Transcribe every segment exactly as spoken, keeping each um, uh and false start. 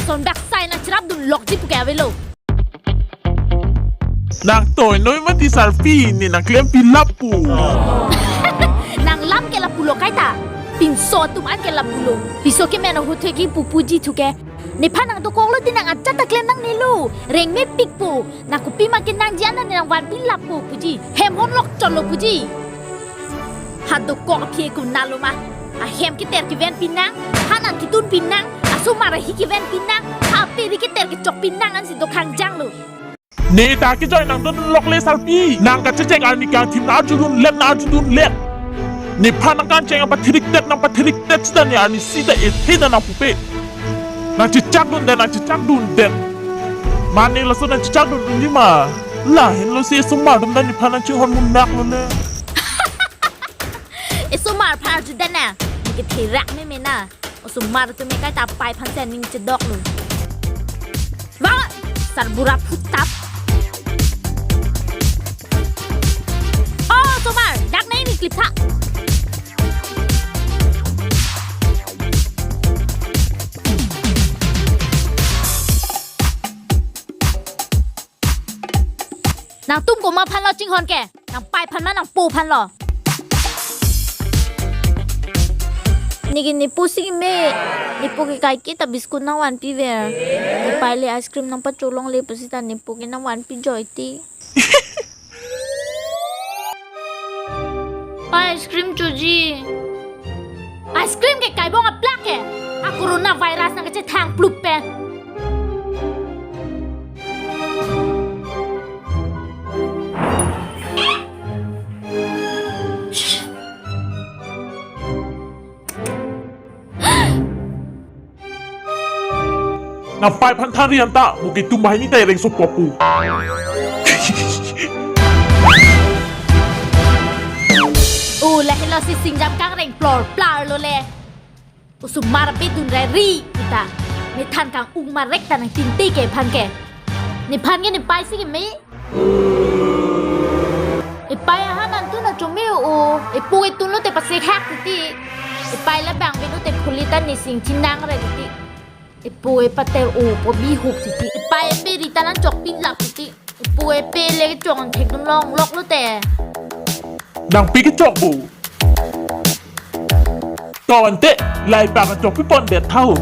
Ton baksai nang cherapdun lokji pu ke avelo. Nang toi noi mati sarpi, ne nang klempi lapu. Nang lam ke lapulo kaita. Pinso atum an ke lapulo. Piso ke men ahut ke pupuji thu ke. Nephan nang dokoklo ti nang ajat ta klem nangnelo. Rengme pikpo. Nang kopi ma ke nangji an ne nang vanpi lapo puji. Hem hon lok chotlo puji. Ha dokok aphi ke konatlo ma. Ahem keter keven pinang, hanan ketun pinang, asomar ahi keven pinang, ha peri keter kechok pinang ansi dokhang janglo. Ne ta kejoi nang dodun lokle sarpi. Nang kachechek arni kangthim nang arjudun let, nang arjudun let. Nephan nang kangcheng apathirik tet, nang pathirik tet sita ne arni sita ethe ta nang pupe. Nang chechakdun det, nang chechakdun det. Mane laso nang chechakdun dunji ma. Lahenlo si esomar atum ta nephan nang chinghon munak lo ne. Esomar aphan arju det na. Neke therak meme na. Osomar atum me kaita pai aphan si aning chedoklo. Wah, sarbura phutap. Oh, osomar, dak nai ni klip tha. Nangtum komat aphan lo chinghon ke? Nang pai aphan ma nang po aphan lo? Neke nepo si keme, nepo ke kaike ta biscuit nang vanpiver. Nepai le ice cream nang pacholongle pusita nepo ke nang vanpi joi ti. Pai ice cream choji. Ice cream ke kaibong aplak ke. A corona virus nang kachethang plup pen. Nang pai aphan thanri anta, mo ke tum banghini ta ereng sopo pu. O, lahelo si singjam kangreng plor plar lo le. Osomar ape dun rai ri kita. Methan kang-ung marek ta nang tinte ke aphan ke. Nephan ke nepai si keme. Epai ahanan tun achome o. Epo etun lote pasekhak titi. Epai labang avelo te khuli ta ne sing chinang re titi. Epo epater o po bihuk titi. Epai epe ri ta nang chok pinlap titi. Epo epe le chok an thekdun longlok lote. Nang pi kechok bo. To ante, lai pa kachok pi pon det tha ho.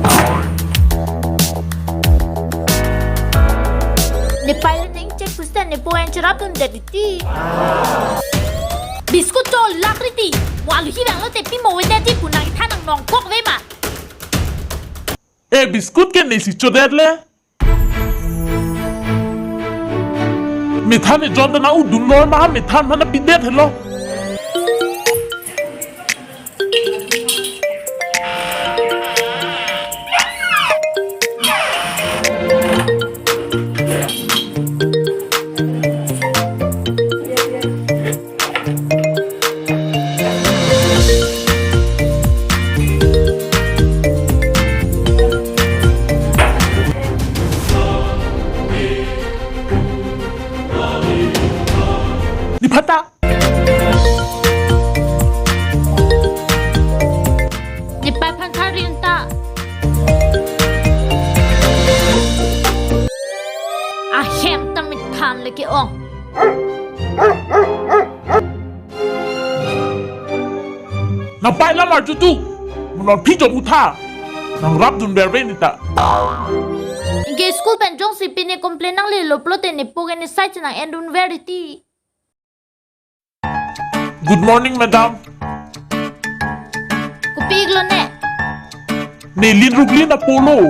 Nepai le neng chek pusita nepo an cherapdun det titi. Biscuit cholak riti. Mo alu hi vanglo te pi mo ve det ti pu nang tha nang nongkok ve ma. E biscuit ke ne si chodet le. Methan ejon ta nang udun lo ma, methan aphan nang pidet helo. Nephan ta. Nepai aphan thanri anta. Ahem ta methan le ke-ong. Nang pai lam arju tu. Mo non phi jom utha. Nang rapdun berbe nita. Anke school pen jongsi pine complain nanglelo pulote nepo ke ne sai chenang endun ver ti. Good morning, madam. Kopi iklo ne? Ne lin ruklin apolo.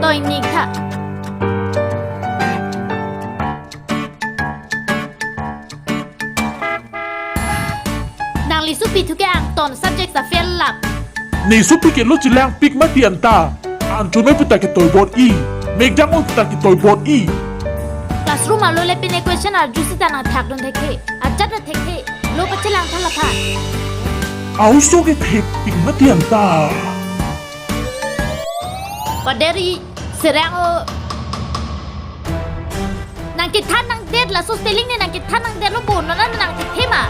To ingni tha. Nangli supi thu ke angton subject sa fail lap. Ne supi ke lo chelang pik mati anta. An chome puta ke toibot i. Mekjang o puta ke toibot i. Classroom alo le pine question arju sita nang thakdun thekthe. Ajat ta thekthe. Lo pachelang tha lapha. Auso ke thek pik mati anta. Paderi, serang o. Nang kethan nang det laso spelling ne nang kethan nang det lo bo, non nang kethe ma.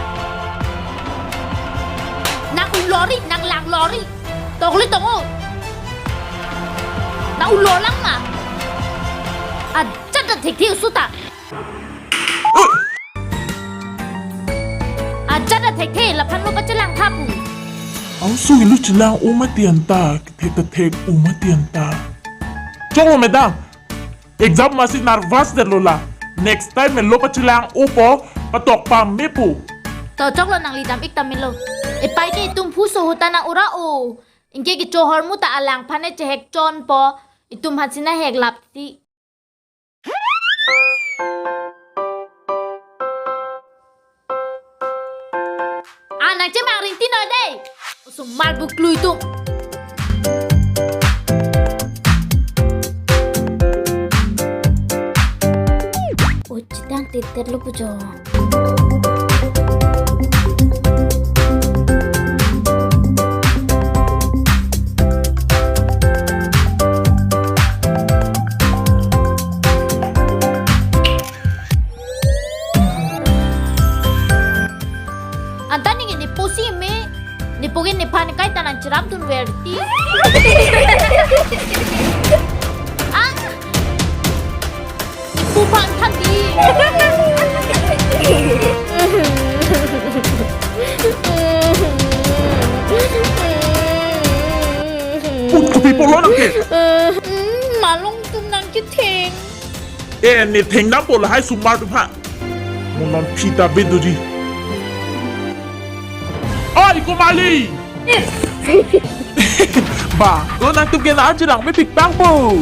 Nang ulori, nang langlori. Tokli tongo. Ulo lang ma. Ajat ta thekthe oso ta. Ajat ta thekthe, laphan lo pachelang tha pu. Angsong ilo chelang-o mati anta, kethek kethek-o mati anta. Choklo madam. Exam masi nervous detlo la. Next time me lo pachelang-opo, patok pame pu. To choklo, nangli dam-ik ta melo. Epei ke itum phu sohu ta nang ura-o. Anke kecho ahormu ta alangphan ne chehek chonpo. Itum aphan si nang hek lap ti. Ah, nang chemang ring ti noi dei. Osomar buklui atum. Oi, chedang teter lo pu jo. Anta neke ne po si me, ne po ke nephan kaita nang cherap dun ver ti. Ah! Pu phan than di. Put kopi polo nang ke. Hmm, malong atum nang ketheng. Eh, ne theng dampo lahai osomar atum ha. Mo non phi ta bedoji. Oi, Kumali! Ba, lo nangtum ke na arjirang mepik pangpo.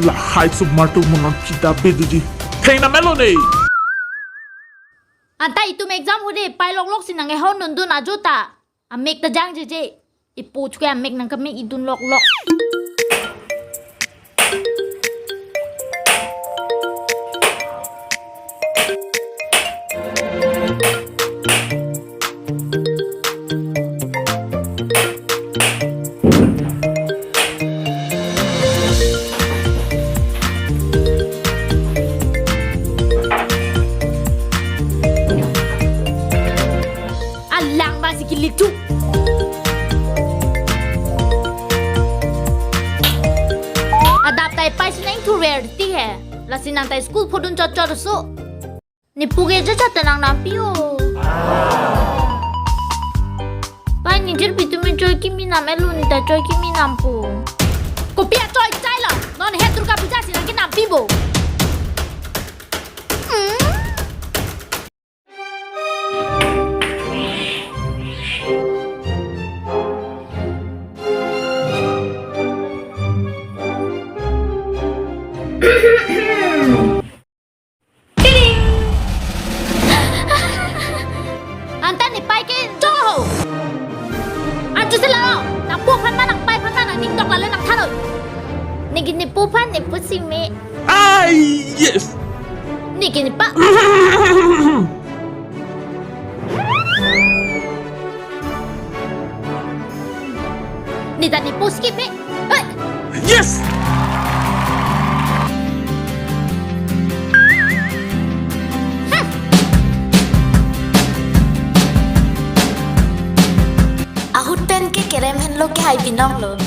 Lahai osomar atum mo non phi ta bedoji. Theng na melo ne. Anta itum exam hode pai loklok si nang ehon dundun ajo ta. Amek ta jangjeje. Ipo chuke amek nang kamek idun loklok. Alang ba si kilitu. Adap ta epei si nang thurver ti he. Lasi nang ta school phodun chot chot oso. Ne po ke jachat ta nang nampi o. Pai ne jirpi atum choi kimi nam elo, ne ta choi kimi nampo. Kopi achoi chai lo. Non he Durga Puja si nang ke nampi bo. Hmm? Tiring! Anta ne pai ke jo ho. Arju si lalo, nang po aphan ma nang pai aphan ma nang ning tok lalo nang thanoi. Neke ne po aphan ne po si me. Ai, yes. Neke ne pa. Ne ta ne po skip he. Hei! Yes! Hmm. Ahut pen ke kerem henlo ke hai binong lo.